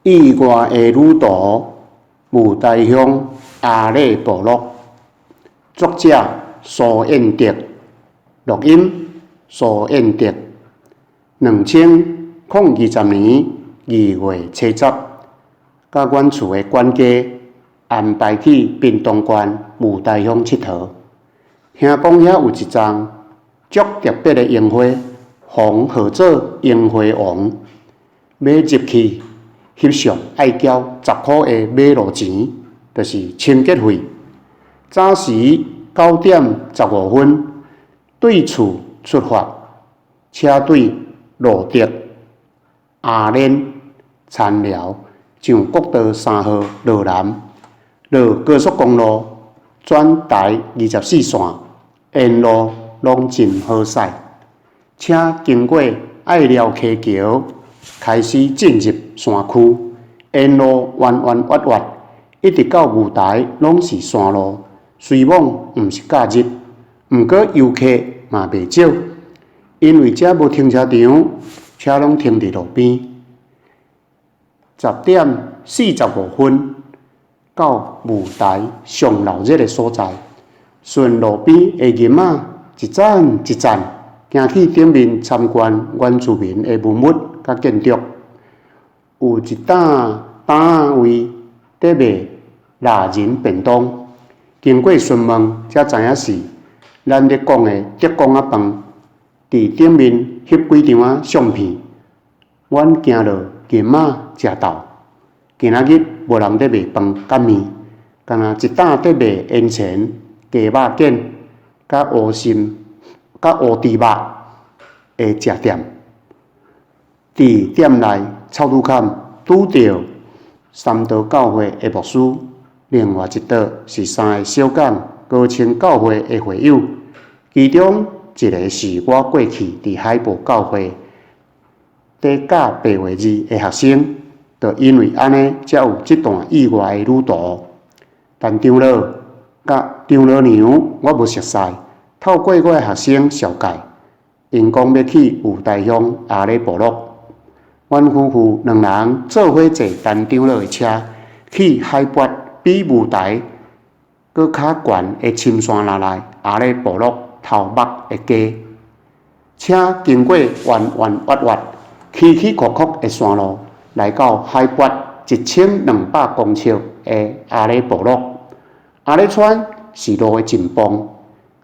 意外的旅途，霧台鄉阿里部落，作者蘇彥德，錄音蘇彥德。2020年2月70，佮阮厝的管家安排去屏東縣霧台鄉𨑨迌。聽講遐有一叢足特別的櫻花，予人號做櫻花王。欲入去翕相愛繳10箍的馬路錢，就是清潔費。早時9點15分對厝出發，車隊路竹、阿蓮、田寮上國道3號落南，落高速公路轉台24線，沿路攏真好駛。車經過隘寮溪橋，開始進入山區，沿路彎彎彎彎，一直到霧台攏是山路。雖罔毋是假日，毋過遊客嘛袂少，因為遮無停車場，車攏停佇路邊。10點45分到霧台上鬧熱的所在，順路邊的囡仔一棧一棧行去頂面參觀原住民的文物佮建築。有一擔擔仔位佇賣臘仁便當，經過詢問，才知影是咱咧講的竹公仔飯。佇頂面翕幾張仔相片，阮行落囡仔食豆。今仔日無人佇賣飯佮麵，干焦一擔佇賣煙腸、雞肉卷、佮烏參、佮烏豬肉的食店。佇店內臭拄坎拄著三道教會的牧師，另外一桌是三个小港高清教會的會友，其中一个是我過去佇海埔教會佇教白話字的學生，就因為按呢，才有這段意外的旅途。陳長老佮長老娘我無熟似，透過我的學生紹介，𪜶講欲去霧台鄉阿里部落。阮夫婦兩人做伙坐陳長老的車去海拔比霧台閣較懸的深山內阿里部落頭目的家。車經過彎彎彎彎、起起伏伏的山路，來到海拔1200公尺的阿里部落。阿里村是路的盡枋，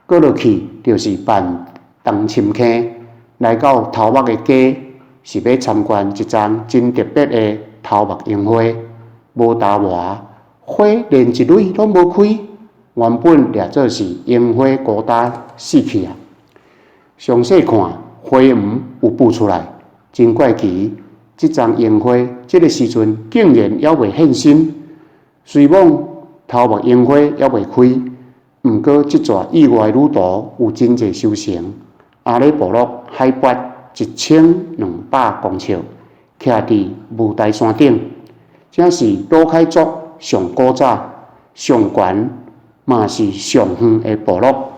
閣落去就是萬長深坑。來到頭目的家，是欲參觀一叢真特別的頭目櫻花，無焦磨，花連一蕊攏無開，原本掠做是櫻花孤單死去啊！詳細看，花黃有爆出來，真怪奇。這叢櫻花這个時陣竟然猶未現身。雖罔頭目櫻花猶未開，毋過這逝意外旅途有真濟收成。阿里部落海拔1200公尺，徛佇霧台山頂，這是魯凱族上古早、上懸嘛是上遠的部落。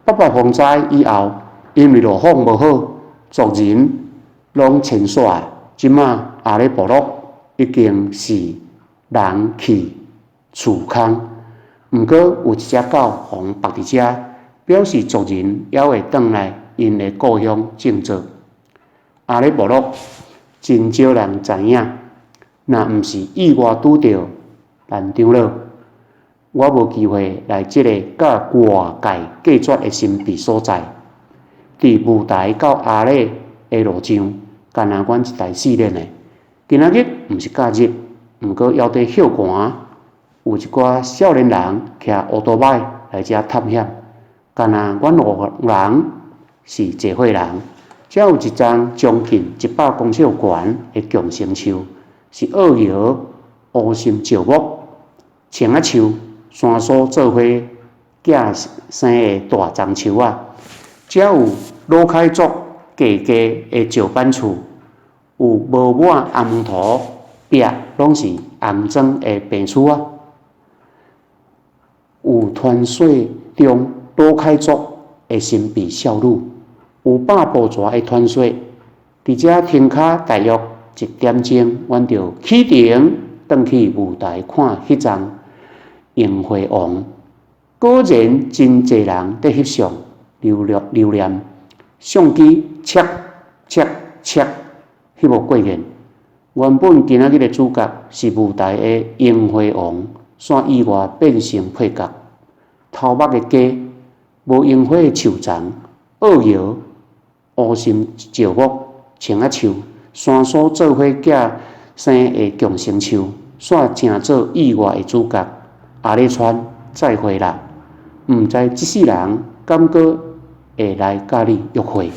八八風災以後，因為路況無好，族人攏遷徙。這馬阿里部落已經是人去厝空。毋過有一隻狗予人縛佇遮，表示族人猶會轉來𪜶的故鄉靜坐。阿里部落真少人知影，若毋是意外拄著陳長老，我無機會來這个佮外界隔絕的神秘所在。佇霧台到阿里的路上，干焦阮一台四輪的。今仔日毋是假日，毋過猶佇歇寒，有一寡少年人騎烏多擺來遮探險。干焦阮五人是濟歲人，遮有一叢將近100公尺懸的共生樹，是僫搖烏心石木、青仔樹、山蘇做伙寄生的大樟樹仔。遮有魯凱族家家的石板厝，有無抹紅塗壁，攏是紅磚的平厝仔。有傳說中魯凱族的神秘少女，有百步蛇的傳說。佇遮停跤大約1點鐘，阮就啟程轉去舞台看彼欉櫻花王。果然真濟人佇翕相留留念，相機切切切翕無過癮。原本今仔日的主角是舞台的櫻花王，煞意外變成配角。頭目的雞，無櫻花的樹叢，僫搖烏心石木、松仔樹、山蘇做伙寄生的共生樹，煞成做意外的主角。阿里川，再會啦！毋知這世人敢閣會來佮你約會？